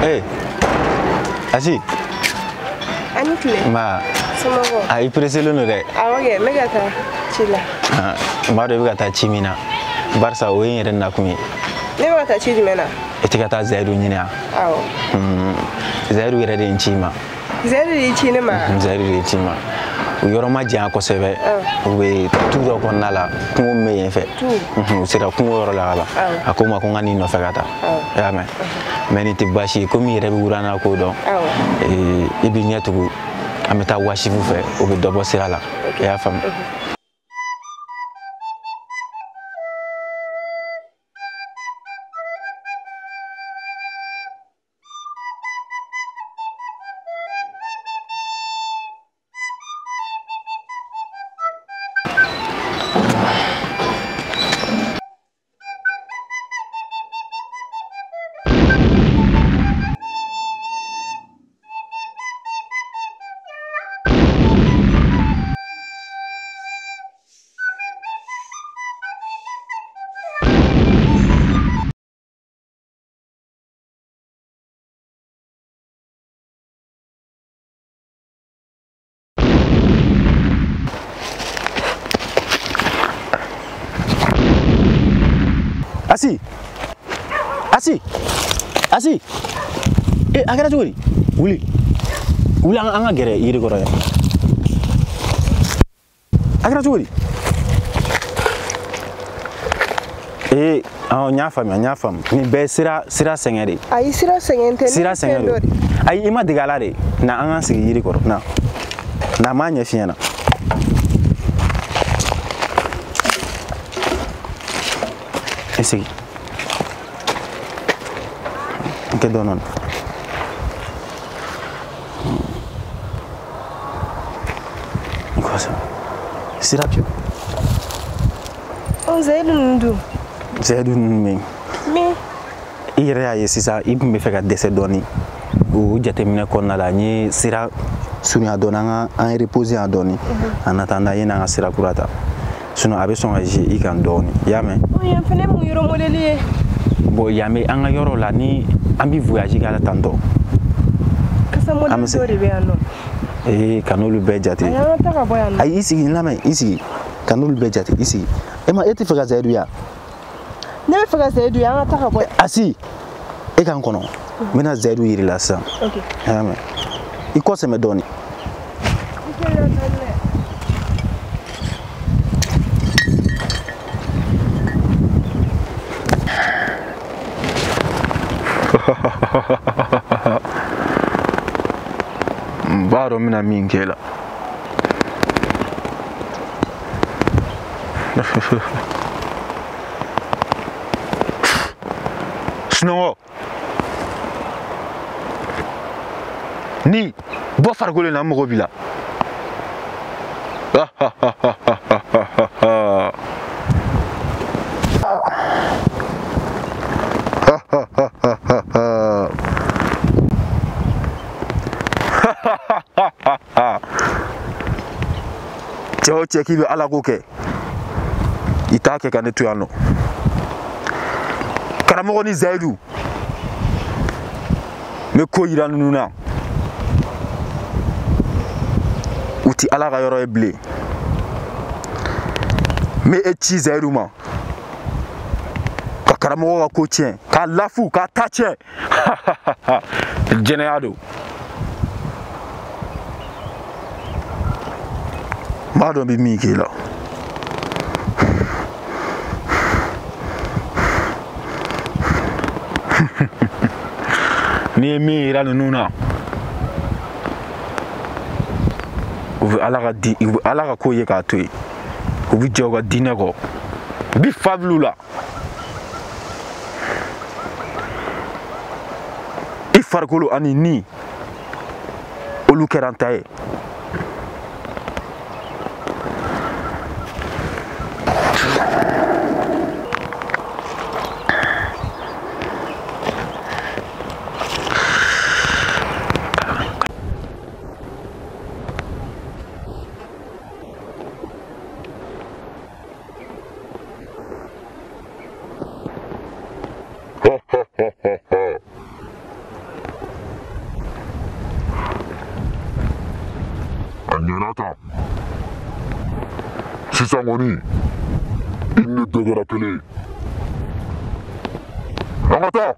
Hey, Asi. Ani tile. Ma. Somɔgɔw. A i pressélen don dɛ. Awɔ kɛ, n bɛ ka taa ci la. N b'a dɔn i bɛ ka taa ci min na. Barisa o ye n yɛrɛ nakun ye. Ne bɛ ka taa ci jumɛn na? I tɛ ka taa Zayidu ɲini wa? Awɔ. Zayidu yɛrɛ de ye n ci i ma. Zayidu de y'i ci ne ma? Zayidu de ye ci n ma. U yɔrɔ ma janya kosɛbɛ. U bɛ tu dɔ kɔnɔna la, kungo min bɛ yen fɛ. U sera kungo yɔrɔ la ka ban. A ko n ma ko n ka n'i nɔfɛ ka taa. I y'a mɛn? Mais nin tɛ baasi ye, komi i yɛrɛ bɛ wurana ko dɔn. I b'i ɲɛ tugu, an bɛ taa wasifu fɛ, o bɛ dɔ bɔ sira la. I y'a faamu? Asi, Asi, Asi, eh, a kɛra cogo di? Wuli, wuli an ka gɛrɛ yiri kɔrɔ yan. A kɛra cogo di? Eh, awɔ, n y'a faamuya, n y'a faamu. Nin bɛɛ sira sɛgɛn de. Ayi, sira sɛgɛn tɛ. Sira sɛgɛn don. Ayi, i ma dege a la de. Na an k'an sigi yiri kɔrɔ. Na, na n b'a ɲɛf'i ɲɛna. I sigi. N kɛ dɔɔnin dɔɔnin. N kɔ sɛbɛ. Sira pewu. Ɔ, Zayidu ninnu dun? Zayidu ninnu bɛ yen. Min? I yɛrɛ y'a ye sisan, i tun bɛ fɛ ka dɛsɛ dɔɔnin. O jateminɛ kɔnɔna la, n ye sira surunya dɔɔnin, an ka an reposer yan dɔɔnin. En attendant, yanni an ka sira kura ta. Sinon a bɛ sɔn ka zi i kan dɔɔnin, i y'a mɛn? Ɔ, yan fɛnɛ mun yɔrɔ modèle ye? Bon, yan bɛ an ka yɔrɔ la, ni an bɛ voyage k'a la tantɔ. Kasa modèle dɔ de bɛ yan nɔ. Ee, ka n'olu bɛɛ jate. Ayi, an ka taa ka bɔ yan nɔ. Ayi, i sigi, n lamɛn, i sigi. Ka n'olu bɛɛ jate, i sigi. E ma, e tɛ fɛ ka Zayidu ye wa? Ne bɛ fɛ ka Zayidu ye, an ka taa ka bɔ yan. Asi, e k'an kɔnɔ. N bɛna Zayidu yir'i la sisan. Ok. I y'a mɛn? I kɔ sɛmɛ dɔɔnin. N b'a dɔn n bɛna min k'e la. Sunɔgɔ. Ni bɔ farikolo in na, n mago b'i la. Cɛ o cɛ k'i bɛ Ala ko kɛ, i t'a kɛ ka ne to yan nɔ. Karamɔgɔ ni Zayidu, n bɛ ko yira ninnu na. U ti Ala ka yɔrɔ ye bilen. N bɛ e ci Zayidu ma ka karamɔgɔ ka ko tiɲɛ, k'a lafu, k'a ta tiɲɛ. Jɛnɛya don. N b'a dɔn n bɛ min k'e la. N'i ye min yira ninnu na, u bɛ Ala ka di, u bɛ Ala ka ko ye k'a to yen. U bɛ jɛ u ka diinɛ kɔ. U bɛ fa bil'u la. I farikolo ani ni, olu kɛra n ta ye. Sisan kɔni i ni ne bɛɛ kɛra kelen ye. An ka taa.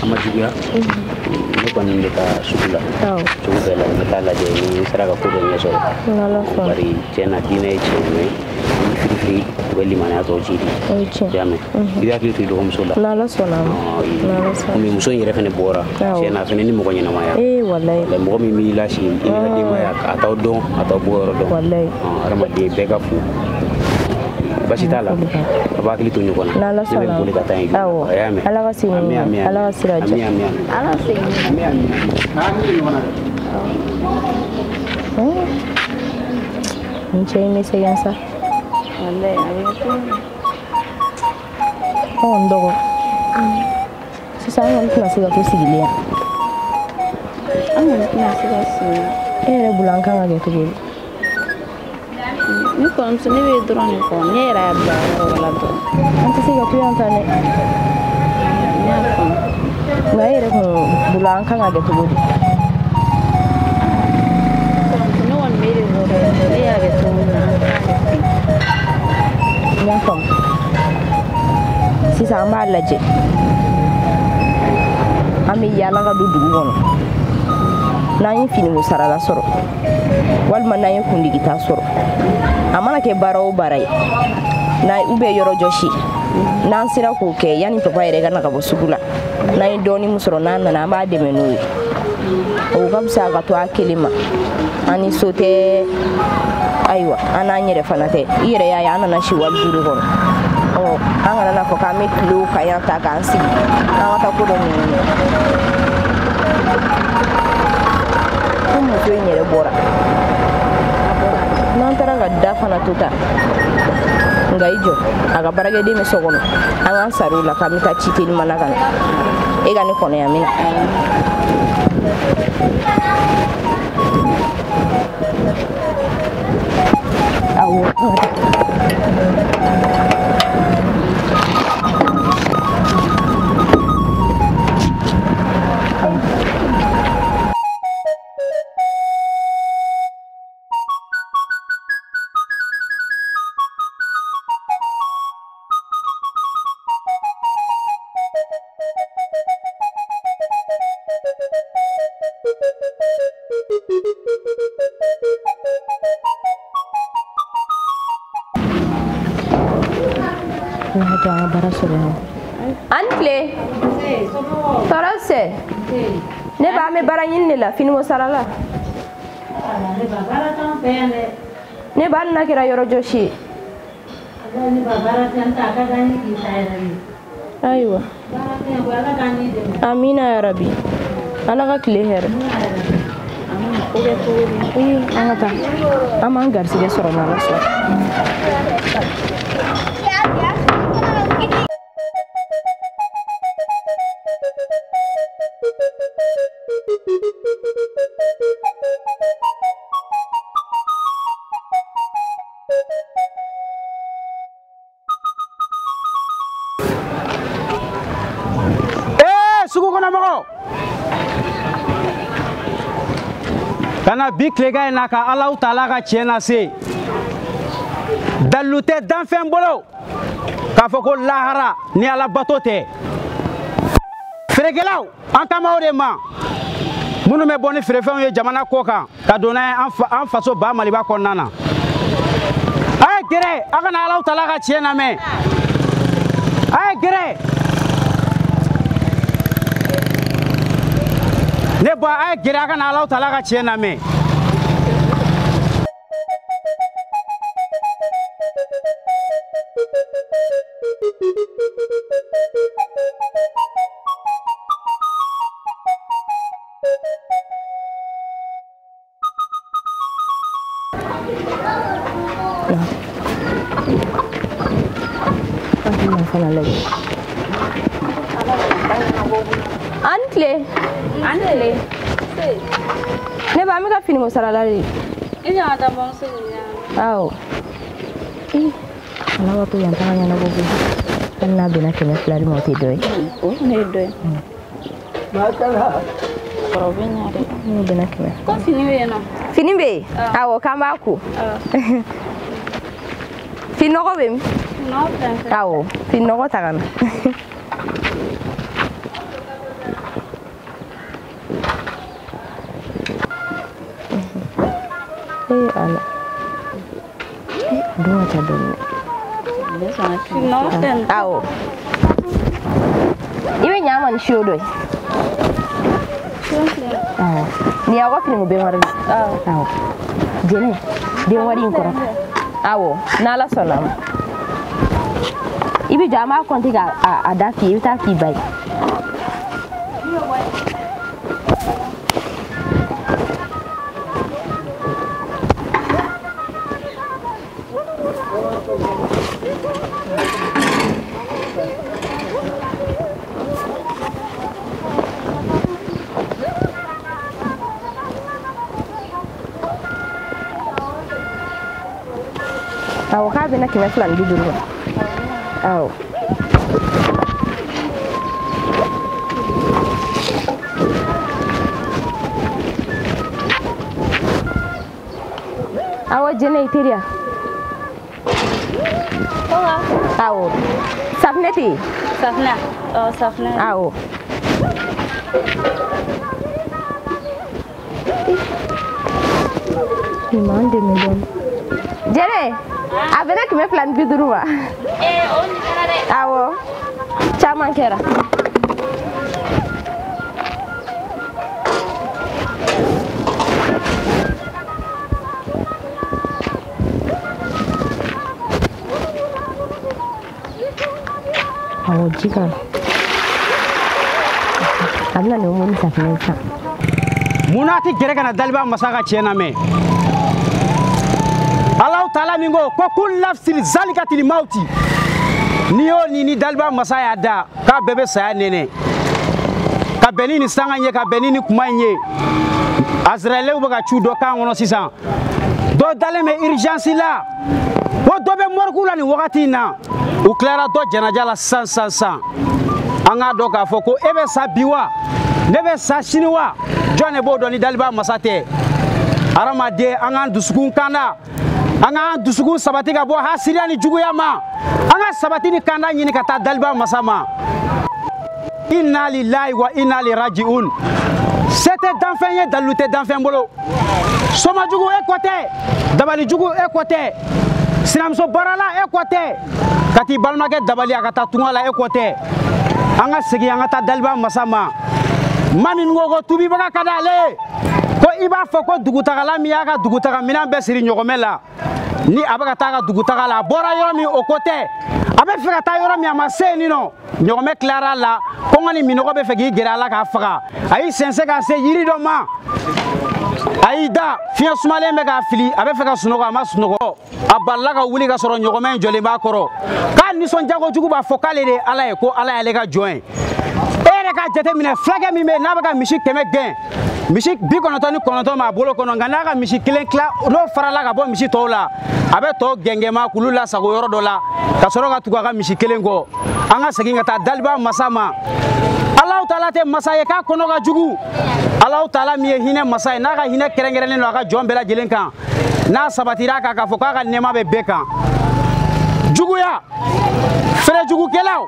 A ma juguya, ne kɔni bɛ taa sugu la cogo bɛɛ la, n bɛ taa lajɛ ni n sera ka ko dɔ ɲɛ sɔrɔ. Bari tiɲɛ na diinɛ ye tiɲɛ ye, ni firifiri u bɛ limaniya tɔ ji di. I y'a mɛn, i bɛ hakili to i dɔgɔmuso la. N'Ala sɔnna a ma. Komi muso in yɛrɛ fɛnɛ bɔra tiɲɛ na, a fɛnɛ ni mɔgɔ ɲɛnamaya. Walayi. Mɔgɔ min b'i lasi i n'i ka denbaya, a t'aw dɔn, a t'aw bɔ yɔrɔ dɔn. Walayi. Hadamaden bɛɛ ka fo. Basi t'a la, a b'a hakili to ɲɔgɔn na. N'Ala sɔnna. Ne bɛ boli ka taa yen. Awɔ. A y'a mɛn. Ala ka segin Ami ami. Ala ka sira diya. Ami ami. Ala segin. Ami ami. A hakili to ɲɔgɔn na dɛ. Nin cɛ in bɛ sɛgɛn sa. Walayi a bɛ kɛ cogo min. Ɔ n dɔgɔ. Sisan an kɔni tɛna se ka to sigilen yan. An kɔni tɛna se ka sigi yan. E yɛrɛ bolo an kan ka kɛ cogo di? Ne kɔrɔmuso, ne bɛ dɔrɔn de kɔ, ne yɛrɛ y'a bila yɔrɔ wɛrɛ la dɔrɔn. An tɛ se ka to yan tan dɛ. Ne y'a faamu. Nka e yɛrɛ kɔni bolo an kan ka kɛ cogo di? Kɔrɔmuso, ne kɔni bɛ e de kɔ dɛ. Ne y'a kɛ cogo min na, an k'a kɛ ten. N y'a faamu. Sisan an b'a lajɛ. An bɛ yaala ka don dugu kɔnɔ. N'an ye finiko sarala sɔrɔ, walima n'an ye kundigita sɔrɔ, a mana kɛ baara o baara ye, n'a u bɛ yɔrɔ jɔsi, n'an sera k'o kɛ yanni papa yɛrɛ ka na ka bɔ sugu la, n'an ye dɔɔni min sɔrɔ n'an nana an b'a dɛmɛ n'o ye. O ka fisa ka to a kelen ma. An ni so tɛ, ayiwa, an n'an yɛrɛ fana tɛ. I yɛrɛ y'a ye an nana si wali duuru kɔnɔ. Ɔ an kana n'a fɔ k'an bɛ tile o kan yan ta k'an sigi, an ka taa ko dɔ ɲɛɲini. Ko muso in yɛrɛ bɔra. N'an taara ka da fana to tan, nka i jɔ, a ka baarakɛden bɛ so kɔnɔ, an k'an sara o la k'an bɛ taa ci telima la ka na. E ka ne kɔnɔ yan min na. Awɔ, an ka taa. An tile. Tɔɔrɔ tɛ. Ne ba, an bɛ baara ɲini de la finiko sara la. Ne ba, hali n'a kɛra yɔrɔ jɔsi ye. Ayiwa. Amina yarabi. Ala ka tile hɛrɛ. An ka taa. An b'an garisigɛ sɔrɔ n'Ala sɔnna. Kana bi tilegan in na ka Alahu taala ka tiɲɛ lase. Dalilu tɛ danfɛn bolo k'a fɔ ko lahara ni Ala bato tɛ. Feerekɛlaw, an kan b'aw de ma, minnu bɛ bɔ ni feerefɛnw ye jamana kɔ kan ka don n'a ye an faso ba Maliba kɔnɔna na. A ye gɛrɛ, a kana Alahu taala ka tiɲɛ lamɛn. A ye gɛrɛ. Ne ba, a ye gɛrɛ, a kana Alahu taala ka tiɲɛ lamɛn. An tile. An tile. Ne ba an bɛ ka finiko sarala de. I ɲa ka taa bamuso ɲininka. Awɔ. Ala b'a to yan taga ɲɛnabɔ koyi. Hali n'a bɛnna 200 de ma o tɛ dɔ ye. O fana ye dɔ ye. Kɔrɔ bɛ ɲa dɛ. N'o bɛnna 100. Ko fini bɛ yen nɔ. Fini bɛ yen? Awɔ, k'an b'a ko. Fini nɔgɔ bɛ min? Nɔgɔ filɛ nin fɛ. Awɔ, fini nɔgɔ ta ka na. Ee Ala. A dun ka ca dɔɔni. Fini nɔgɔ filɛ nin. Awɔ. I bɛ ɲa ma ni siyo dɔ ye. Awɔ. Nin y'aw ka finiko bɛn wari de ye. Awɔ. Jɛnɛ, den wari in kɔrɔta. Awɔ, n'Ala sɔnna a ma. I bɛ jɔ an b'a kɔnte k'a da f'i ye, i bɛ taa f'i ba ye. Awɔ, k'a bɛna 250 ma. Awɔ. Awɔ, Jɛnɛ i teriya. Awɔ. Safunɛ tɛ yen? Safunɛ? Ɔ, safunɛ. Awɔ. Nin m'an dɛmɛ dɔɔni. Jɛnɛ, a bɛnna 250 ma. Ee, o nin kɛra dɛ. Awɔ, caman kɛra. Awɔ, ji k'a la. A bɛna nin omo ni safunɛ ye sisan. Munna a tɛ gɛrɛ ka na daliba masa ka tiɲɛ lamɛn? Allahu taala min ko ko kul nafsin zalikatil mauti, n'i y'o ni daliba masa y'a da k'a bɛɛ bɛ saya nɛnɛ, ka bɛn ni nin sanga in ye, ka bɛn ni nin kuma in ye. Azraɛlɛw bɛ ka cu dɔ kan kɔnɔ sisan, dɔ dalen bɛ urgence la, ko dɔ bɛ morgue la nin wagati in na. U tilara dɔ janaja la sisan sisan sisan. An k'a dɔn k'a fɔ ko e bɛ sa bi wa, ne bɛ sa sini wa, jɔn de b'o dɔn ni daliba masa tɛ? Hadamaden, an k'an dusukun kanda, an k'an dusukun sabati ka bɔ hasiriya ni juguya ma, an ka sabati ni kanda ɲini ka taa daliba masa ma. Inna lillahi wa inna ilaihi rajiun. Se tɛ danfɛn ye, dalilu tɛ danfɛn bolo. Somajugu e kɔ tɛ, dabalijugu e kɔ tɛ, sinamuso baarala e kɔ tɛ, ka t'i balimakɛ dabali a ka taa tunga la e kɔ tɛ. An ka segin an ka taa daliba masa ma. Maa min ko ko tubibaga ka d'ale ye, ko i b'a fɔ ko dugutagala min y'a ka dugutaga minɛn bɛɛ siri ɲɔgɔmɛ la, ni a bɛ ka taa ka dugutaga la, a bɔra yɔrɔ min o ko tɛ, a bɛ fɛ ka taa yɔrɔ min a ma se yen nɔ, ɲɔgɔmɛ tilara a la, kɔngɔ ni minɔgɔ bɛ fɛ k'i gɛrɛ a la k'a faga. A y'i sɛnsɛn ka se yiri dɔ ma, a y'i da, fiɲɛ sumalen bɛ k'a fili, a bɛ fɛ ka sunɔgɔ, a ma sunɔgɔ. A balila ka wuli ka sɔrɔ ɲɔgɔmɛ in jɔlen b'a kɔrɔ. K'a nisɔndiya kojugu b'a fɔ k'ale de ye Ala ye, ko Ala y'ale ka jɔn ye. E yɛrɛ k'a jateminɛ, fulakɛ min bɛ yen n'a bɛ ka misi 100 gɛn, misi 99 b'a bolo kɔnɔ, nka n'a ka misi kelen tila, n'o farala ka bɔ misi tɔw la, a bɛ tɔw gɛngɛma k'olu lasago yɔrɔ dɔ la, ka sɔrɔ ka tugu a ka misi kelen kɔ. An ka segin ka taa daliba masa ma. Allahu taala tɛ masa ye k'a kɔnɔ ka jugu. Allahu taala min ye hinɛ masa ye, n'a ka hinɛ kɛrɛnkɛrɛnnen don a ka jɔn bɛɛ lajɛlen kan, n'a sabatira a kan k'a fɔ k'a ka nɛɛma bɛ bɛɛ kan. Juguya, feerejugukɛlaw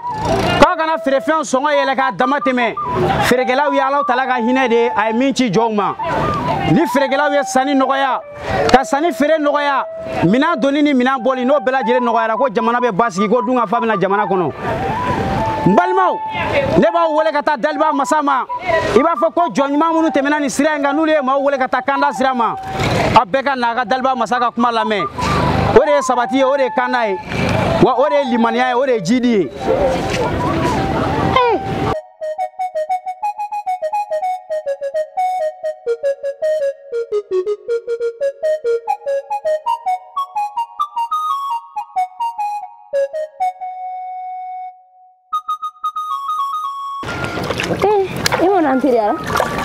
k'a kana feerefɛnw sɔngɔ yɛlɛ k'a dama tɛmɛ. Feerekɛlaw ye Allahu taala ka hinɛ de ye, a ye min ci jɔnw ma. Ni feerekɛlaw ye sanni nɔgɔya, ka sanni feere nɔgɔya, minɛn donni ni minɛn bɔli n'o bɛɛ lajɛlen nɔgɔyara, ko jamana bɛ basigi, ko dunkafa bɛ na jamana kɔnɔ. N balimaw, ne b'aw wele ka taa daliba masa ma. I b'a fɔ ko jɔn ɲuman minnu tɛmɛna nin sira in kan, n'olu ye maaw wele ka taa kanda sira ma, aw bɛɛ ka na a ka daliba masa ka kuma lamɛn. O de ye sabati ye, o de ye kanda ye, wa o de ye limaniya ye, o de ye jidi ye. E ma na an teliyara?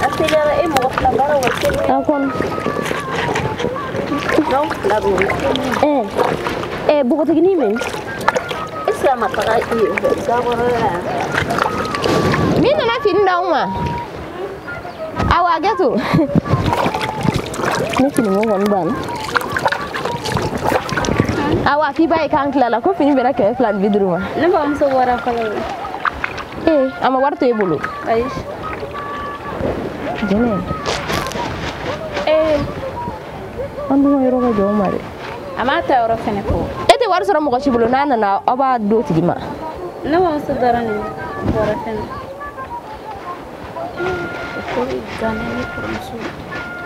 An teliyara e mɔgɔ fila baara wa kelen. A kɔnɔ. Donc fila b'o. Npogotiginin min? Est-ce que a ma taga yen fɛ gakɔrɔ la yan? Min nana fini d'anw ma? Awɔ a kɛ to. Ne finiko kɔni banna. Awɔ a f'i ba ye k'an tilala ko fini bɛnna 250 ma. Ne bamuso bɔra fɔlɔ. A ma wari to e bolo? Ayi. Jɛnɛ. An dun ka yɔrɔ ka jɔ o ma dɛ. A m'a ta yɔrɔ fɛnɛ fɔ. E tɛ wari sɔrɔ mɔgɔ si bolo n'a nana aw b'a d'o tigi ma. Ne bamuso dɔrɔn de bɔra fɛnɛ. O ko bɛ gan ne kɔrɔmuso.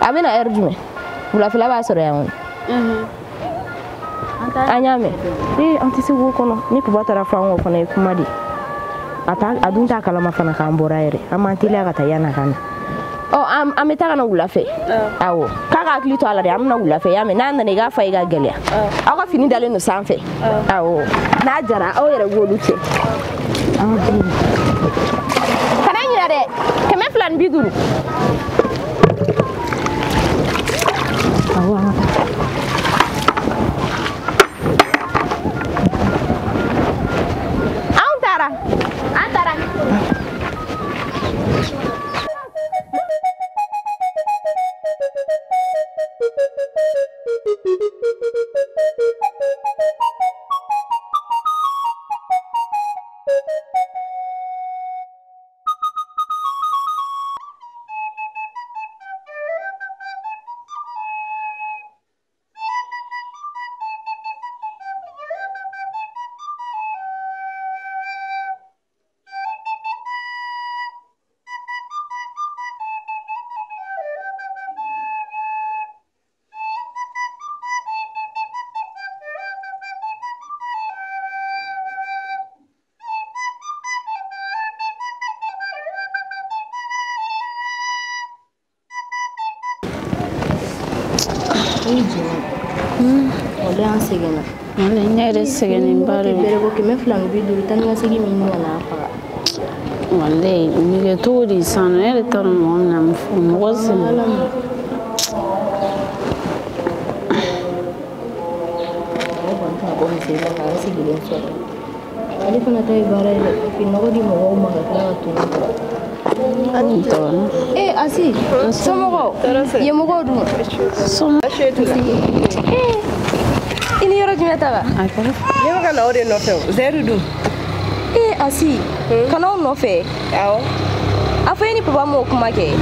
A bɛna heure jumɛn? Wulafɛla b'a sɔrɔ yan kɔni. An y'a mɛn. An tɛ se k'o kɔnɔ. Ni papa taara fɔ an kɔ fana ye kuma de. A dun t'a kalama fana k'an bɔra yɛrɛ. An m'an teliya ka taa yan'a ka na. An bɛ taa ka na wula fɛ. Awɔ. K'a ka hakili to a la dɛ, an bɛna wula fɛ. Y'a mɛn n'a nana i k'a fɔ i ka gɛlɛya. Aw ka fini dalen don sanfɛ. Awɔ. N'a jara aw yɛrɛ b'olu cɛ. Kana ɲinɛ dɛ. 250. Awɔ an ka taa. Anw taara. An taara. Walayi an sɛgɛnna. Walayi ne yɛrɛ sɛgɛnnenba de don. Bɛrɛ bɔ 250 taa ni ka segin min nana a faga. Walayi nin bɛ kɛ cogo di sisan nɔ ne yɛrɛ t'a dɔn mɔgɔ min na mun fɔ mɔgɔ sɛgɛn. Ne kɔni tɛna bɔ misiri la k'an sigilen sɔrɔ. Ale fana ta ye baara ye dɛ. Finɔgɔ di mɔgɔw ma ka tila ka tunu. Asi, somɔgɔw, yen mɔgɔw dun? I ni yɔrɔ jumɛn taga? Ne bɛ ka na o de nɔfɛ o, Zɛyidu dun? Asi, ka n'aw nɔfɛ? Awɔ. A fɔ e ni papa m'o kuma kɛ?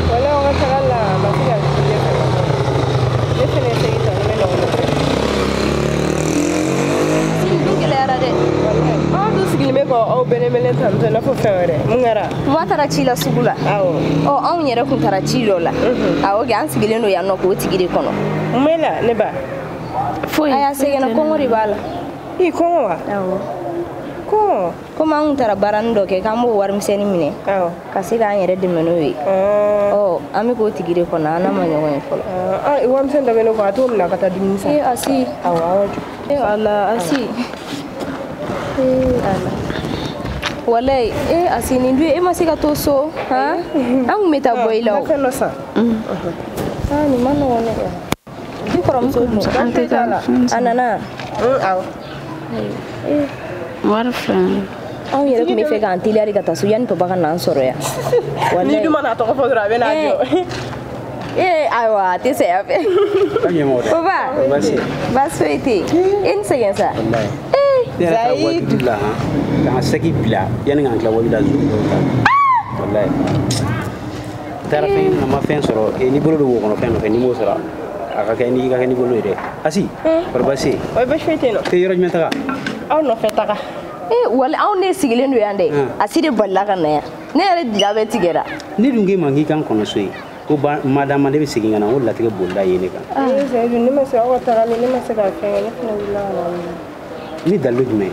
Walayi an ka taga la a ma se ka ne fɛ. Ne fɛnɛ segin ta ne bɛ na o nɔfɛ. Asi, nin dun gɛlɛyara dɛ. Walayi. Aw dun sigilen bɛ k'aw bɛlɛnbɛlɛn tan tɔ i n'a fɔ fɛn wɛrɛ. Mun kɛra? Papa taara ci la sugu la. Awɔ. Anw yɛrɛ kun taara ci dɔ la. Awɔ kɛ an sigilen don yan nɔ k'o tigi de kɔnɔ. Mun b'e la ne ba? Foyi. Ayi a sɛgɛnna kɔngɔ de b'a la. I kɔngɔ wa? Awɔ. Kɔngɔ? Komi an kun taara baaranin dɔ kɛ k'an b'o warimisɛnnin minɛ. Awɔ. Ka se k'an yɛrɛ dɛmɛ n'o ye. An bɛ k'o tigi de kɔnɔ an n'a ma ɲɔgɔn ye fɔlɔ. Warimisɛn dɔ bɛ ne kun a t'o minɛ ka taa dumuni san. Asi. Awɔ awɔ jɔ. Ala Asi. Ala. Walayi Asi nin dun e ma se ka to so han? An kun bɛ taa bɔ i la o. N bɛ fɛn dɔ san. Nin ma nɔgɔn dɛ. I kɔrɔmuso dun? An tɛ taa. A nana? Awɔ. Wari filɛ nin ye. Anw yɛrɛ tun bɛ fɛ k'an teliya de ka taa so yanni papa ka n'an sɔrɔ yan. N'i dun mana a tɔgɔ fɔ dɔrɔn a bɛ n'a jɔ. Ayiwa a tɛ saya fɛ. Papa baasi foyi tɛ yen. E ni sɛgɛn sa. Ne yɛrɛ taara wajibi la han k'an ka sɛki bila yanni k'an tila wajibi la zon dɔw ta. Walayi. N taara fɛn ɲini na n ma fɛn sɔrɔ n'i bolo don wo kɔnɔ fɛn nɔfɛ n'i m'o sɔrɔ a ka kɛ n'i ka kɛ n'i bolo ye dɛ. Asi kɔri baasi tɛ yen? O baasi foyi tɛ yen nɔ. E yɔrɔ jumɛn taga? Aw nɔfɛ taga. Walayi anw de sigilen don yan dɛ. Asi de balila ka na yan. Ne yɛrɛ ja bɛɛ tigɛra. Ne dun k'e ma k'i kan kɔnɔ so ye. Ko madama ne bɛ segin ka na o latigɛ bolila ye ne kan. Seyidu ne ma se aw ka tagali ne ma se ka fɛn kɛ ne fana wulila ka na. Ni dalilu jumɛn ye?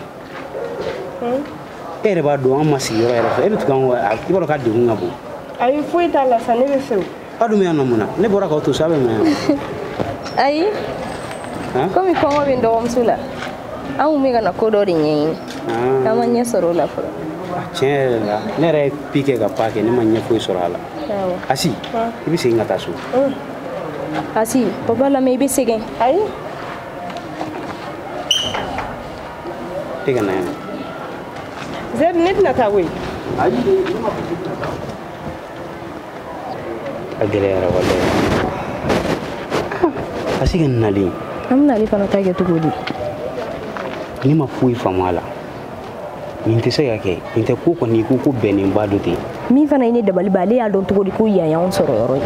E yɛrɛ b'a dɔn an ma sigi yɔrɔ yɛrɛ fɛ e bɛ tugu an kɔ i b'a dɔn k'a degun ka bon. Ayi foyi t'a la sa ne bɛ fɛ o. Aw dun bɛ yan nɔ mun na? Ne bɔra k'aw to so aw bɛ mun yan? Ayi. Komi kɔngɔ bɛ n dɔgɔmuso la an kun bɛ ka na ko dɔ de ɲɛɲini. An ma ɲɛ sɔrɔ o la fɔlɔ. Tiɲɛ yɛrɛ la ne yɛrɛ ye pi kɛ ka pa kɛ ne ma ɲɛ foyi sɔrɔ a la. Asi i bɛ segin ka taa so. Asi papa lamɛn i bɛ sɛgɛn. Ayi. E ka na yan. Zɛri ne tɛna taa koyi. Ayi ne ma fɔ k'i tɛna taa. A gɛlɛyara walayi. Asi ka nalen. An bɛna ale fana ta kɛ cogo di? Ne ma foyi faamu a la. Nin tɛ se ka kɛ nin tɛ ko kɔni ko ko bɛnnenba dɔ ten. Min fana ye ne dabali ban ale y'a dɔn cogo di ko yan y'anw sɔrɔ yɔrɔ ye.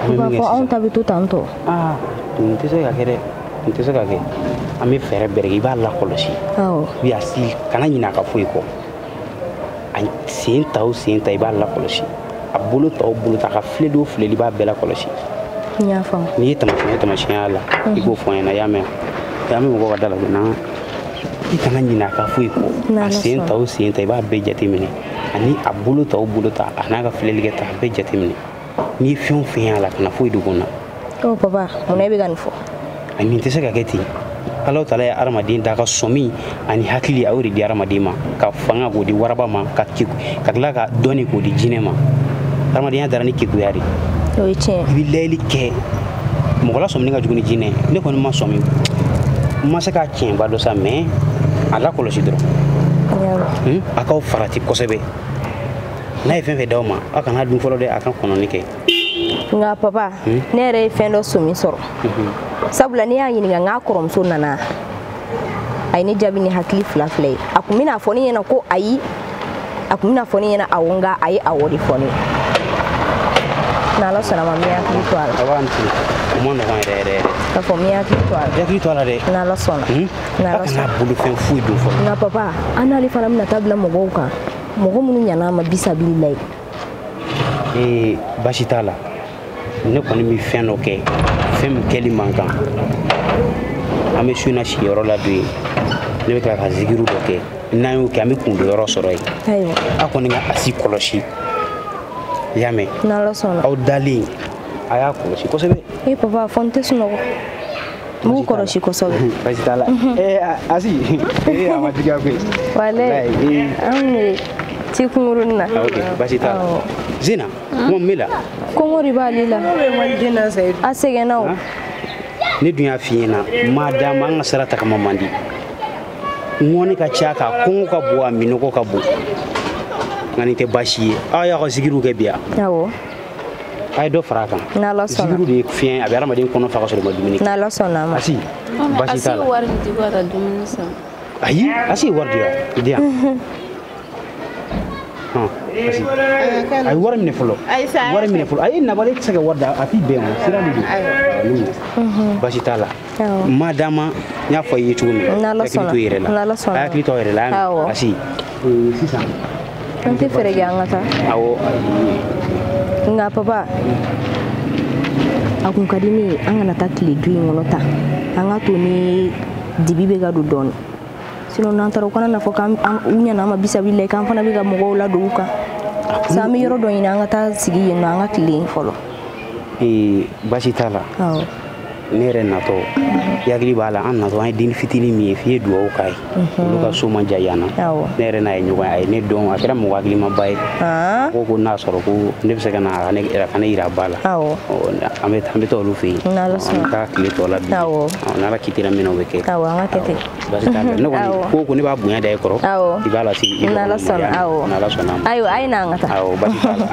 U b'a fɔ anw ta bɛ to tan tɔ. Aa nin tɛ se ka kɛ dɛ nin tɛ se ka kɛ an bɛ fɛɛrɛ bɛrɛ kɛ i b'a lakɔlɔsi. Awɔ. I b'a si kana ɲinɛ a ka foyi kɔ. A sen ta o sen ta i b'a lakɔlɔsi a bolo ta o bolo ta a ka filɛli o filɛli i b'a bɛɛ lakɔlɔsi. N y'a faamu. N'i ye taamasiyɛn y'a la i k'o fɔ n ɲɛna i y'a mɛn an bɛ mɔgɔw ka da la joona. I kana ɲinɛ a ka foyi kɔ a sen ta o sen ta i b'a bɛɛ jateminɛ ani a bolo ta o bolo ta a n'a ka filɛli kɛ ta a bɛɛ jateminɛ n'i ye fɛn o fɛn y'a la kana foyi dogo n na. Ɔ papa mun na e bɛ ka nin fɔ? A nin tɛ se ka kɛ ten Ala taala ye hadamaden da ka sɔmi ani hakili a y'o de di hadamaden ma ka fanga k'o di waraba ma ka tila ka dɔnni k'o di jinɛ ma hadamadenya dara ni kekuya de. O ye tiɲɛ. I bɛ layɛli kɛ mɔgɔ la sɔmini ka jugu ni jinɛ ne kɔni ma sɔmi n ma se k'a tiɲɛba dɔ sa mais a lakɔlɔsi dɔrɔn. A k'aw farati kosɛbɛ n'a ye fɛn fɛn d'aw ma aw kana dun fɔlɔ dɛ a ka kɔnɔni kɛ. Nka papa ne yɛrɛ ye fɛn dɔ somi sɔrɔ. Sabula ne y'a ɲininka n k'a kɔrɔmuso nana a ye ne jaabi ni hakili fila fila ye a kun bɛna fɔ ne ɲɛna ko ayi a kun bɛna fɔ ne ɲɛna awɔ nka a ye awɔ de fɔ ne ye. N'Ala sɔnna ma n bɛ hakili to a la. A b'a ci o ma nɔgɔn yɛrɛ yɛrɛ yɛrɛ. K'a fɔ n bɛ hakili to a la. I hakili to a la dɛ. N'Ala sɔnna. N'Ala sɔnna. A kana bolofɛn foyi dun fɔlɔ. Nka papa an n'ale fana bɛna taa bila mɔgɔw kan mɔgɔ minnu ɲan'a ma bisabililayi. Ee baasi t'a la ne kɔni bɛ fɛn dɔ kɛ fɛn min kɛli man kan an bɛ su in na sigiyɔrɔ la don yen ne bɛ tila ka zikiru dɔ kɛ n'an y'o kɛ an bɛ kundonyɔrɔ sɔrɔ yen. Ayiwa. A kɔni ka Asi kɔlɔsi. I y'a mɛn. N'Ala sɔnna. Aw dalen a y'a kɔlɔsi kosɛbɛ. Ee papa fɔ n tɛ sunɔgɔ. N b'u kɔlɔsi kosɛbɛ. Baasi t'a la. Ee Asi ee a ma juguya koyi. Walayi an bɛ ci kunkurunin na. Ok baasi t'a la. Zena kuma min bɛ la. Kɔngɔ de b'ale la. Kɔngɔ bɛ maliden na Seyidu. A sɛgɛnna o. Ne dun y'a f'i ɲɛna maa d'a ma an ka sira tagama man di. Ŋɔni ka ca kan kɔngɔ ka bon a minɔgɔ ka bon. Nka nin tɛ baasi ye aw y'aw ka zikiruw kɛ bi yan. Awɔ. A ye dɔ fara a kan. N'Ala sɔnna. Zikiru de ye fiɲɛ a bɛ hadamaden kɔnɔ fa ka sɔrɔ i ma dumuni kɛ. N'Ala sɔnna a ma. Asi baasi t'a la. Asi ye wari di ko ka taa dumuni san. Ayi Asi ye wari di yan di yan. Asi a ye wari minɛ fɔlɔ. Wari minɛ fɔlɔ a ye nabali tɛ se ka wari di a t'i bɛn o sira de don. Baasi t'a la. Maa d'a ma n y'a fɔ i ye cogo min. N'Ala sɔnna. Hakili to i yɛrɛ la. N'Ala sɔnna. A hakili to a yɛrɛ la. Awɔ. Asi sisan. An tɛ fɛɛrɛ kɛ an ka taa. Awɔ. Nka papa a kun ka di ne ye an kana taa tile du in kɔnɔ tan an ka to ni dibi bɛ ka don dɔɔnin sinon n'an taara u kana na fɔ k'an u ɲana an ma bisabililayi k'an fana bɛ ka mɔgɔw ladon u kan sisan an bɛ yɔrɔ dɔ ɲini an ka taa sigi yen nɔ an ka tilen fɔlɔ. Ee baasi t'a la. Awɔ. Ne yɛrɛ natɔ i hakili b'a la an natɔ an ye den fitinin min ye f'i ye dugawu k'a ye olu ka so man jan yan na ne yɛrɛ n'a ye ɲɔgɔn ye a ye ne dɔn a kɛra mɔgɔ hakilimaba ye ko n'a sɔrɔ ko ne bɛ se ka na a ka ne yira ba la an bɛ taa olu fɛ yen an bɛ taa tile tɔ la bi n'Ala kitira min na o bɛ kɛ. Awɔ an ka kɛ ten. Baasi t'a la ne kɔni ko ne b'a bonya da e kɔrɔ i b'a lase i n'Ala sɔnna awɔ n'Ala sɔnna a ma. Ayiwa a ye na an ka taa. Awɔ baasi t'a la.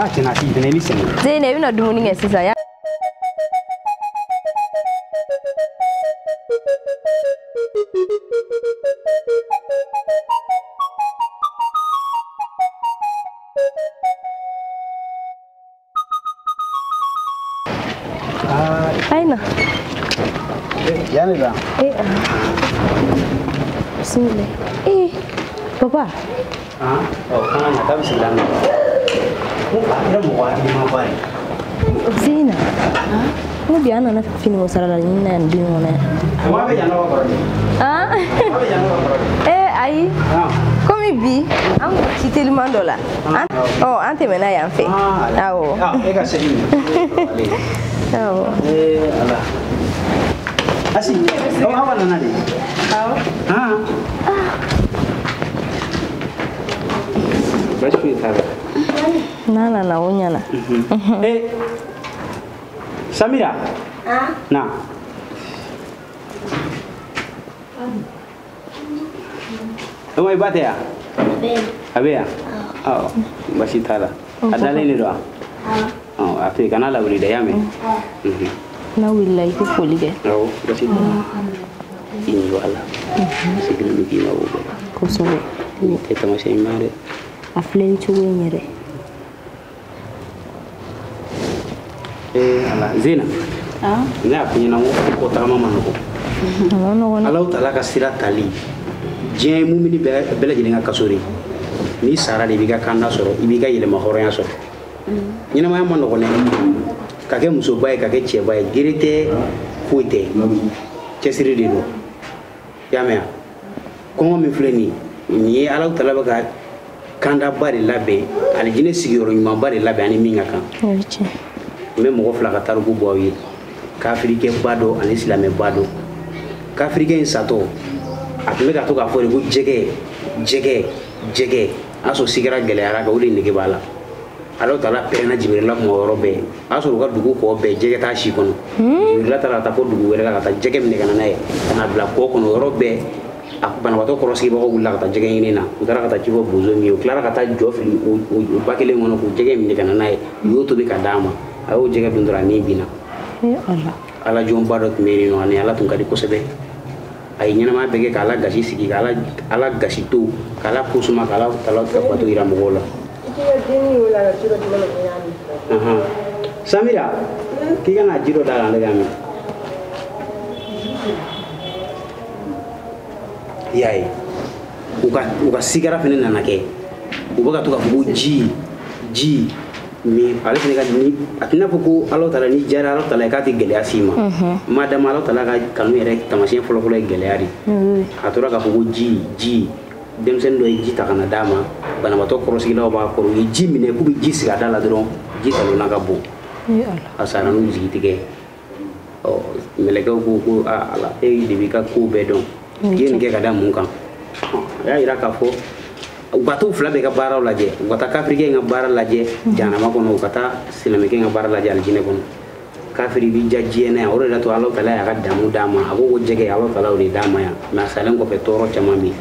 Aa tiɲɛna Asi fɛnɛ i ni sɛgɛn. Zeyina i bɛna dumuni kɛ sisan. Aina. Yani la. Eh. Bismillah. Eh, papa. Ah, oh, kan na tabi silang. Mo ba kira mo wa ni ma ba. Zina. Mo bi ana na fini mo sara la ni na ndi mo na. Wa be yana wa kɔrɔ. Ah. Wa be yana wa kɔrɔ. Eh, ayi. Komi bi an kun ci teliman dɔ la. Ɔ, an tɛmɛna yan fɛ. Awɔ. Ah, e ka segin. Awɔ. Eh, ala. Asi, aw nana de? Awɔ. Ah. Baasi foyi t'a la. N'a nana o ɲɛna. Eh Samira. Na. I ba tɛ yan? A bɛ yan? Ɔ baasi t'a la. A dalen de don wa? Awɔ. A to yen, kana lawuli dɛ, i y'a mɛn? N'a wulila i tɛ foli kɛ. Awɔ, baasi t'a la. I ni wala. Sigilen don k'i mabɔ bɛɛ la. Kosɛbɛ. Nin tɛ taamasiyɛn ɲuman ye dɛ. A filɛ nin cogo in yɛrɛ. Ee Ala, Zena. Ne y'a f'i ɲɛna n ko kɔ tagama ma nɔgɔn. A ma nɔgɔn dɛ. Alahu taala ka sira tali diɲɛ ye mumini bɛɛ lajɛlen ka kaso de. N'i sara de i b'i ka kanda sɔrɔ, i b'i ka yɛlɛma hɔrɔnya sɔrɔ. Ɲɛnamaya ma nɔgɔn dɛ. Ka kɛ musoba ye, ka kɛ cɛba ye, gere tɛ, foyi tɛ. Cɛsiri de don. I y'a mɛn wa? Kɔngɔ min filɛ nin ye, nin ye Alahu taala bɛ ka kandaba de labɛn, alijinɛ sigiyɔrɔ ɲumanba de labɛn ani min ka kan. O ye tiɲɛ. N bɛ mɔgɔ fila ka tariku bɔ aw ye. Kafirikɛba dɔ ani silamɛba dɔ. Kafirikɛ in satɔ, a tun bɛ ka to k'a fɔ de ko jɛgɛ, jɛgɛ, jɛgɛ. A y'a sɔrɔ sigara gɛlɛyara kan, o de nege b'a la. Alahu taala pɛrɛnna Jibirila kuma o yɔrɔ bɛɛ. A y'a sɔrɔ u ka dugu kɔ bɛɛ jɛgɛ t'a si kɔnɔ. Jibirila taara ka taa fɔ dugu wɛrɛ la ka taa jɛgɛ minɛ ka na n'a ye, ka na bila kɔ kɔnɔ o yɔrɔ bɛɛ. A banabaatɔ kɔrɔsigibagaw wulila ka taa jɛgɛ ɲini na. U taara ka taa ci fɔ bozo min ye, u tilara ka taa jɔ fili o ba kelen kɔnɔ k'o jɛgɛ minɛ ka na n'a ye. U y'o tobi ka d'a ma. A y'o jɛgɛ dun dɔrɔn, a ni binna. Ala jɔnba dɔ tun bɛ yen nɔ, ani Ala tun ka di kosɛbɛ. A ye ɲɛnamaya bɛɛ kɛ k'Ala gasi sigi, k'Ala gasi to, k'Ala ko suma, k'Ala tala ka bato yira mɔgɔw la. Samira, k'i ka na ji dɔ d'a kan ne ka min. I y'a ye, u ka sigara fɛnɛ nana kɛ. U bɛ ka to k'a fɔ ko ji, ji. Mais ale fɛnɛ ka ni a tɛna fɔ ko Alahu taala ni diyara Alahu taala ye k'a tɛ gɛlɛya s'i ma. Madama Alahu taala ka kanu yɛrɛ taamasiyɛn fɔlɔfɔlɔ ye gɛlɛya de. A tora k'a fɔ ko ji, ji. Denmisɛnnin dɔ ye ji ta ka na d'a ma, banabaatɔ kɔrɔsigilaw b'a kɔrɔ, u ye ji minɛ k'u bɛ ji sigi a da la dɔrɔn, ji talonna ka bon. A sara n'u jigi tigɛ. Ɔ mɛlɛkɛw ko ko aa Ala, e de b'i ka ko bɛɛ dɔn. I ye nin kɛ ka da mun kan? A y'a yira k'a fɔ u ka t'u fila bɛɛ ka baaraw lajɛ, u ka taa kafirikɛ in ka baara lajɛ jahanama kɔnɔ, u ka taa silamɛkɛ in ka baara lajɛ alijinɛ kɔnɔ. Kafiri b'i ja diɲɛ na yan, o de la to Alahu taala y'a ka damu d'a ma. A ko ko jɛgɛ Alahu taala y'o de d'a ma yan, mais a salen kɔfɛ tɔɔrɔ caman bɛ yen.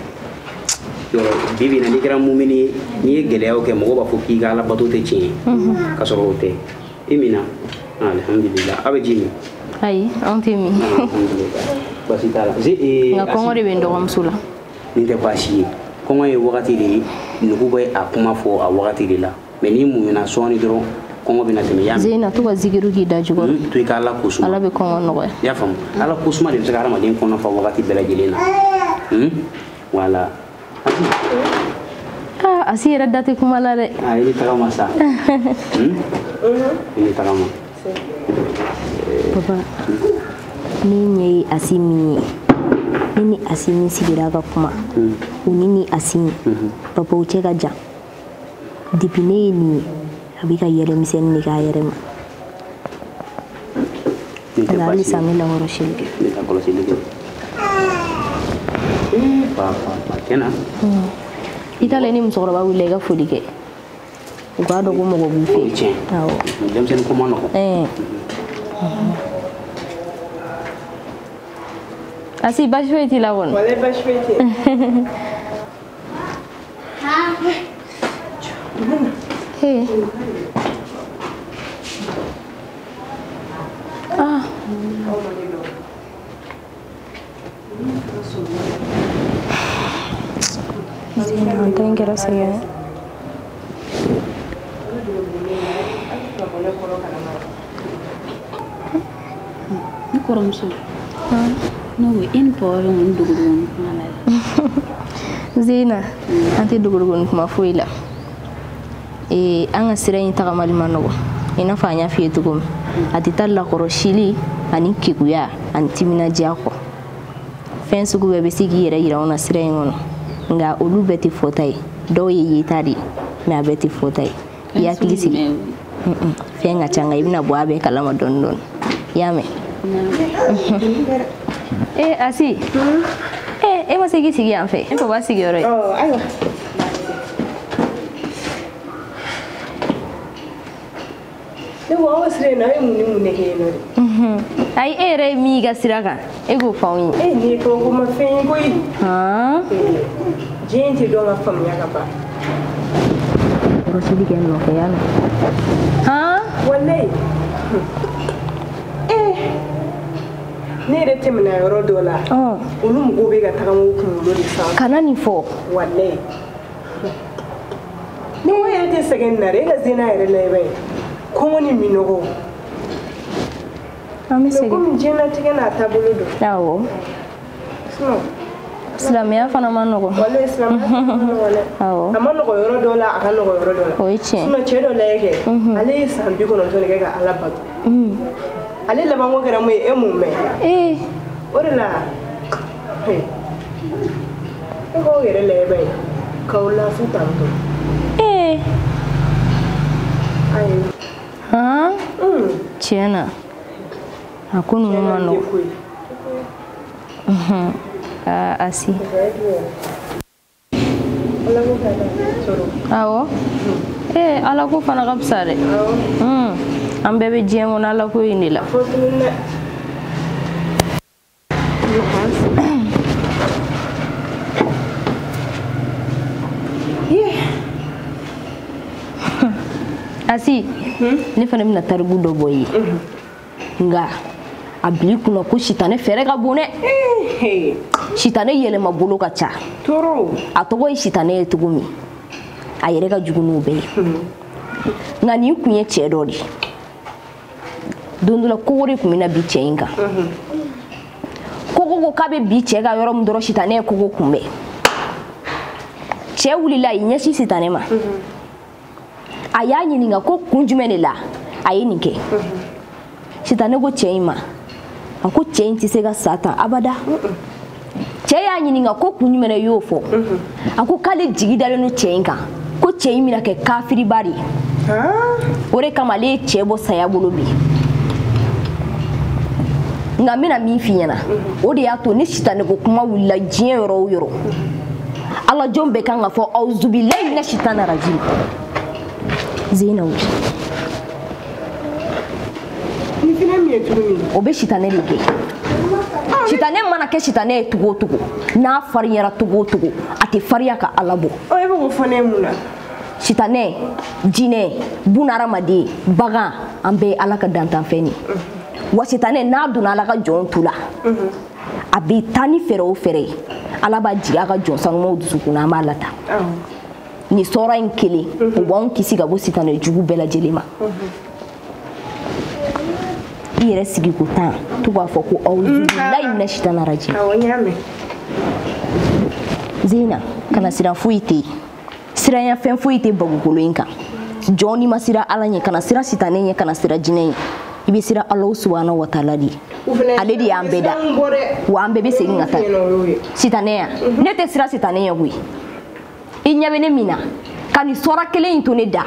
Yɔrɔ bi bi in na n'i kɛra mumini ye, n'i ye gɛlɛyaw kɛ, mɔgɔw b'a fɔ k'i ka alabato tɛ tiɲɛ ye, k'a sɔrɔ o tɛ. I minna, alihamudulila. Aw bɛ ji min? Ayi, anw tɛ min. Alihamudulila, baasi t'a la. Nka kɔngɔ de bɛ n dɔgɔmuso la. Nin tɛ baasi ye. Kɔngɔ ye wagati de ye, nugu bɛ a kuma fɔ a wagati de la. Mais n'i muɲuna sɔɔni dɔrɔn, kɔngɔ bɛna tɛmɛ. I y'a mɛn? Zeyina, to ka zikiru k'i da jukɔrɔ. To i ka Ala ko suma. Ala bɛ kɔngɔ nɔgɔya. I y'a faamu? Ala ko suma de bɛ se ka hadamaden kɔnɔ fa wagati bɛɛ lajɛlen na. Voilà. Ah, Asi yɛrɛ da tɛ kuma la dɛ. Ah, i ni tagama sa. I ni tagama. Papa, ne ɲɛ ye Asi min ye, ne ni Asi min sigira ka kuma, o ni Asi min, papa o cɛ ka jan. Depuis ne ye nin ye, a bɛ ka yɛlɛmisɛnnin de k'a yɛrɛ ma. Nka halisa n bɛ lakɔlɔsili kɛ. Ne ka kɔlɔsili kɛ. Papa, tiɲɛ na. I t'ale ni musokɔrɔba wulila i ka foli kɛ. U k'a dɔn ko mɔgɔ b'u fɛ yen. Tiɲɛ. Awɔ. Denmisɛnnin ko man nɔgɔn. Asi, baasi foyi t'i la kɔni? Walayi baasi foyi tɛ yen. Hey. Ah. Zeyina, an ta in kɛra sɛgɛn ye. Ne kɔrɔmuso. Ne ko e ni papa bɛ mun dogodogonin kuma la dɛ? Zeyina, an tɛ dogodogonin kuma foyi la. An ka sira in tagamali ma nɔgɔn. I n'a fɔ an y'a f'i ye cogo min. A tɛ taa lakɔlɔsili ani keguya ani timinandiya kɔ. Fɛn sugu bɛɛ bɛ se k'i yɛrɛ yira anw na sira in kɔnɔ. Nka olu bɛɛ tɛ fɔta ye. Dɔw ye yeta de ye, mais a bɛɛ tɛ fɔta ye. I hakili sigi. Fɛn ka ca nka i bɛna bɔ a bɛɛ kalama dɔɔni dɔɔni. I y'a mɛn? Asi. E ma se k'i sigi yan fɛ? E papa sigiyɔrɔ ye. Ayiwa. Ne ko aw ka sira in na, aw ye mun ni mun de kɛ yen nɔ de? Ayi, e yɛrɛ ye min y'i ka sira kan, e k'o fɔ anw ye. E nin ye kabakoma fɛn ye koyi. Diɲɛ tɛ dɔn ka faamuya ka ban. Kɔrɔsili kɛ n nɔfɛ yan nɔ. Walayi. Ne yɛrɛ tɛmɛna yɔrɔ dɔ la. Olu mɔgɔw bɛ ka taga u kunkolo de sanfɛ. Kana nin fɔ. Walayi. Ni ko yɛrɛ tɛ sɛgɛn nin na dɛ, e ka zena yɛrɛ la i b'a ye. Kɔngɔ ni minɔgɔ. An bɛ segin. Komi diɲɛlatigɛ n'a taabolo don. Awɔ. Sinon. Silamɛya fana ma nɔgɔn. Walayi silamɛya fana ma nɔgɔn dɛ. Awɔ. A ma nɔgɔn yɔrɔ dɔ la, a ka nɔgɔn yɔrɔ dɔ la. O ye tiɲɛ. Sinon cɛ dɔ lajɛ kɛ. Ale ye san 90 de kɛ ka Ala bato. Ale labanko kɛra mun ye, e m'o mɛn. O de la, e k'aw yɛrɛ lajɛ ba ye, k'aw lafu tantɔ. Ayi. Tiɲɛ na, a ko ninnu ma nɔgɔn. Asi. Awɔ. Ala ko fana ka fisa dɛ. An bɛɛ bɛ diɲɛ kɔnɔ Ala ko in de la. Asi, ne fana bɛna tariku dɔ bɔ i ye. Nka a bil'i kunna ko sitanɛ fɛɛrɛ ka bon dɛ. Sitanɛ yɛlɛma bolo ka ca. A tɔgɔ ye sitanɛ ye cogo min, a yɛrɛ ka jugu n'o bɛɛ ye. Nka nin kun ye cɛ dɔ de ye. Don dɔ la kogo de tun bɛna bi cɛ in kan. Kogo ko k'a bɛ bi cɛ ka yɔrɔ min dɔrɔn, sitanɛ ye kogo kunbɛn. Cɛ wulila a y'i ɲɛsin sitanɛ ma. A y'a ɲininka ko kun jumɛn de la a ye nin kɛ. Sitanɛ ko cɛ in ma, a ko cɛ in tɛ se ka sa tan abada. Cɛ y'a ɲininka ko kun jumɛn na i y'o fɔ. A ko k'ale jigi dalen don cɛ in kan, ko cɛ in bɛna kɛ kafiriba de ye. O de kama ale ye cɛ bɔ saya bolo bi. Nka n bɛna min f'i ɲɛna, o de y'a to ni sitanɛ ko kuma wulila diɲɛ yɔrɔ o yɔrɔ, Ala jɔn bɛɛ kan ka fɔ awuzubilayi mina sitana rajim. Zena wuli. Ni fana min ye tuguni. O bɛ sitanɛ de kɛ. Sitanɛ mana kɛ sitanɛ ye cogo o cogo, n'a farinyara cogo o cogo, a tɛ farinya ka Ala bɔ. E bɛ k'o fɔ ne ye mun na? Sitanɛ, jinɛ, bunahadamaden, bagan, an bɛɛ ye Ala ka dantanfɛn de ye. Wa sitanɛ n'a donna Ala ka jɔnw tu la, a bɛ taa ni fɛɛrɛ o fɛɛrɛ ye, Ala b'a jigin a ka jɔn sanumaw dusukun na, an b'a lata. Nin sɔrɔ in kelen, o b'anw kisi ka bɔ sitanɛ jugu bɛɛ lajɛlen ma. I yɛrɛ sigi ko tan, to k'a fɔ ko awuzubilayi mina sitana rajim. Awɔ, n y'a mɛn. Zena, kana siran foyi tɛ yen. Siranya fɛn foyi tɛ bagukolo in kan. Jɔn n'i ma siran Ala ɲɛ, kana siran sitanɛ ɲɛ, kana siran jinɛ ɲɛ. I bɛ siran Alahu subahana wa taala de ye. Ale de y'an bɛɛ da. Wa an bɛɛ bɛ segin ka taa. Sitanɛ yan, ne tɛ siran sitanɛ ɲɛ koyi. I ɲɛ bɛ ne min na, ka nin sɔra kelen in to ne da.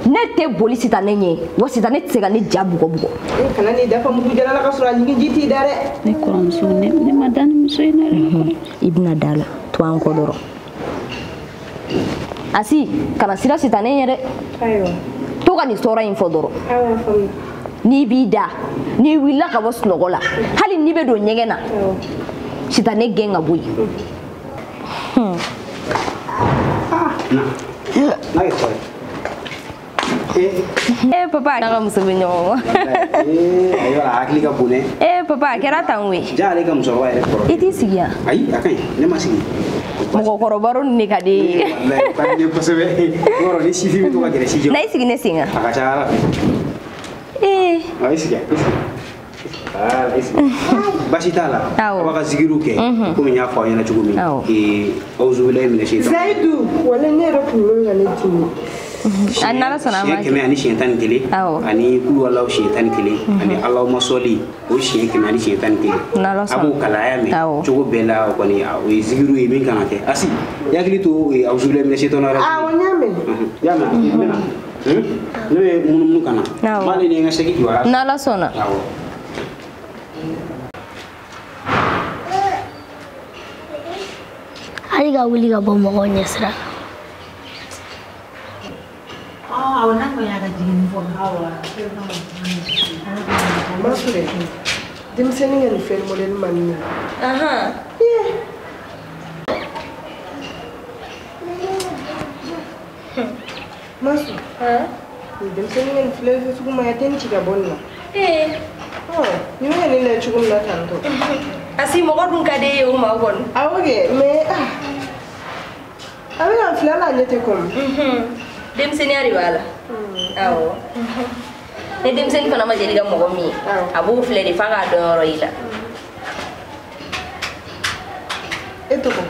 Ne tɛ boli sitanɛ ɲɛ, wa sitanɛ tɛ se ka ne ja bugɔ bugɔ. Kana n'i dafa mugu jala la ka sɔrɔ a ɲigin ji t'i da dɛ. Ne kɔrɔmuso, ne ma da ni muso in na dɛ. I bɛna da la, to an kɔ dɔrɔn. Asi, kana siran sitanɛ ɲɛ dɛ. Ayiwa. To ka nin sɔrɔ in fɔ dɔrɔn. Ayiwa, faamu. N'i b'i da, n'i wulila ka bɔ sunɔgɔ la, hali n'i bɛ don ɲɛgɛn na, sitanɛ gɛn ka bɔ yen. N'a ye kɔrɔ. Papa, n'a ka muso bɛ ɲɔgɔn kɔ. Ayiwa, a hakili ka bon dɛ. Papa, a kɛra tan koyi. Ja ale ka musokɔrɔba yɛrɛ kɔrɔ. I t'i sigi yan. Ayi, a ka ɲi, ne ma sigi. Mɔgɔkɔrɔba ninnu de ka di e ye. Walayi, o ka di ne kosɛbɛ. Yɔrɔ ni sifin bɛ to ka gɛrɛ si jɔ. Na i sigi ne sen kan. A ka ca Ala fɛ. I sigi, i sigi. Voilà, i sigi. Baasi t'a la. Awɔ. A b'a ka zikiriw kɛ. Komi n y'a fɔ aw ɲɛna cogo min. Awɔ. Awuzubilayi mina seyitani. Zayidu, walayi ne yɛrɛ kunkolo bɛ ka ne dimi. A n'Ala sɔnna a ma Siɲɛ 111. Awɔ. Ani kuluwalaw siɲɛ 11. Ani Alahuma sɔli o siɲɛ 111. N'Ala sɔnna. A b'o kalan, a y'a mɛn. Awɔ. Cogo bɛɛ la o kɔni o ye zikiriw ye min kan ka kɛ. Asi, i hakili to awuzubilayi mina seyitani rajim. Awɔ, n y'a mɛn. I y'a mɛn, n bɛ na. Ne bɛ munumunu ka na. Awɔ. N b'ale ni n ka sɛki kibaruya. N'Ala sɔnna. Awɔ. Hali ka wuli ka bɔ mɔgɔw ɲɛsira la. Awɔ, n'a ma ɲɛ a ka jigin fɔlɔ. Awɔ. Masure, denmisɛnnin ka nin fɛn modèle man di ne ye. Ahan. Masu, nin denmisɛnnin ka nin filɛ sugu ma ɲi, a tɛ nin ci ka bɔ nin na. Ee. Nin bɛ ka ne lajɛ cogo min na tantɔ. Asi mɔgɔ dun ka di e ye o ma kɔni. Awɔ kɛ, mais a bɛ ka n filɛ hali a ɲɛ tɛ kɔmi. Denmisɛnninya de b'a la. Awɔ. Ni denmisɛnnin fana ma deli ka mɔgɔ min ye, a b'o filɛ de f'a k'a dɔn yɔrɔ i la. E tɔgɔ?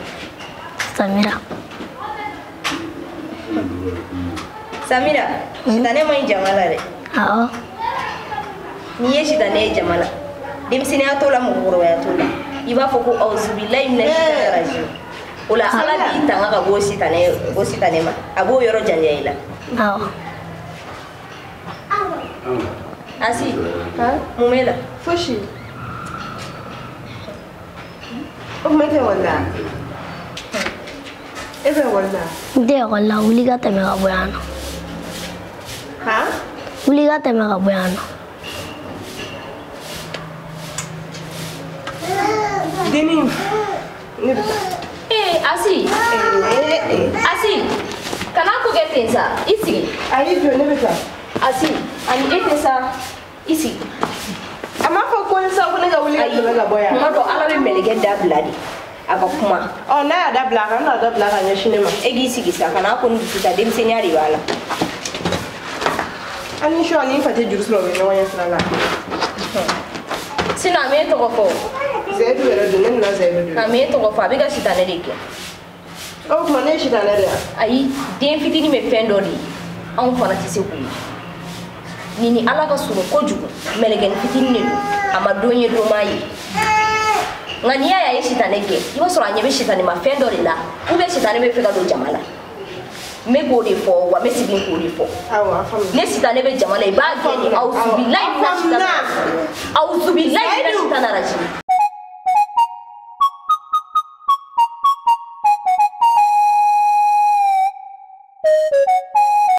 Samira. Samira, sitanɛ man ɲi jama la dɛ. Awɔ. N'i ye sitanɛ ye jama la, denmisɛnninya t'o la, mɔgɔkɔrɔbaya t'o la. I b'a fɔ ko awuzubilayi mina sitanɛ rajim. O la Ala b'i tanga ka bɔ o sitanɛ ma. A b'o yɔrɔ janya i la. Awɔ. Asi, mun b'e la? Fosi. O tuma e tɛ ekɔli la? E bɛ ekɔli la? N tɛ ekɔli la, wuli ka tɛmɛ ka bɔ yan nɔ. Han? Wuli ka tɛmɛ ka bɔ yan nɔ. Denni, ne bɛ taa. Ee, Asi. Asi, kana ko kɛ ten sa, i sigi. Ayi jɔ, ne bɛ taa. Asi, ani e tɛ sa, i sigi. A m'a fɔ ko sa ko ne ka wuli ka tɛmɛ ka bɔ yan. Kuma dɔ Ala bɛ mɛlɛkɛ dabila de a ka kuma. Ɔ n'a y'a dabila a kana n'a dabila ka ɲɛsin ne ma. E k'i sigi sa, kana ko ni dusu ta, denmisɛnninya de b'a la. Hali ni su ani n fa tɛ juru sɔrɔ, u bɛ ɲɔgɔn ɲɛ sira la. Sinon a m'e tɔgɔ fɔ. Zayidu yɛrɛ don, ne nana Zayidu de. A m'e tɔgɔ fɔ, a bɛ ka sitanɛ de kɛ. O tuma ne ye sitanɛ de ye wa? Ayi, den fitinin bɛ fɛn dɔ de ye, anw fana tɛ se k'o ye. Nin ni Ala ka surun kojugu, mɛlɛkɛnin fitinin de don, a ma don ye don m'a ye. Nka n'i y'a ye a ye sitanɛ gɛn, i b'a sɔrɔ a ɲɛ bɛ sitanɛ ma fɛn dɔ de la, ou bien sitanɛ bɛ fɛ ka don jama la. N bɛ k'o de fɔ, wa n bɛ segin k'o de fɔ. Awɔ, a faamuya. Ne sitanɛ bɛ jama la, i b'a gɛn de, awuzubilayi mina sitanɛ. Awuzubilayi mina sitanɛ rajim.